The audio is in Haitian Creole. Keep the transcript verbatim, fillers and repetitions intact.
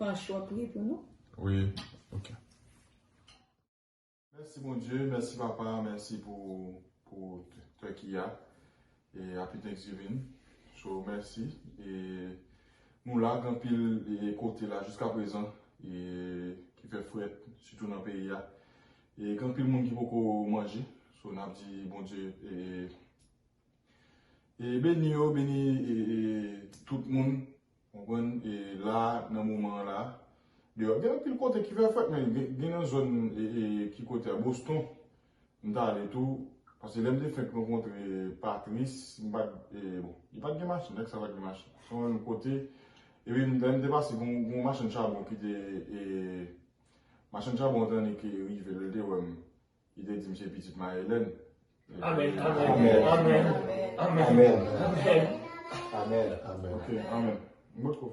Panch w ap priye pou nou. Wi, ok. Mèsi Bondye, mèsi papa, mèsi pou, pou turkey a. E happy Thanksgiving. So, mèsi. E nou la, gen anpil e, kote la jiska prezan e, ki fè frèt, sitou nan peyi a. E gen anpil moun ki poko manje. So, n ap di Bondye e, e beni yo, beni e, e, tout moun. Konprann? E la, nan moman an la, deyò, gen anpil kote ki fè frèt, men gen, gen nan zòn e, e, ki kote a, Boston, m t ale tou, paske lè m te fenk rankontre Patrice, m pa t, e, bon, li pa t gen machin, nèg sa pa t gen machin. Se yon kote, epi m, lè m te pase, gon, gon machann chabon ki te, e, machann chabon an te annik rive, lè l te wè m, li te di m se pitit Marie Hélène. Amen, amen, amen, amen, amen, amen. Ok, amen. M potko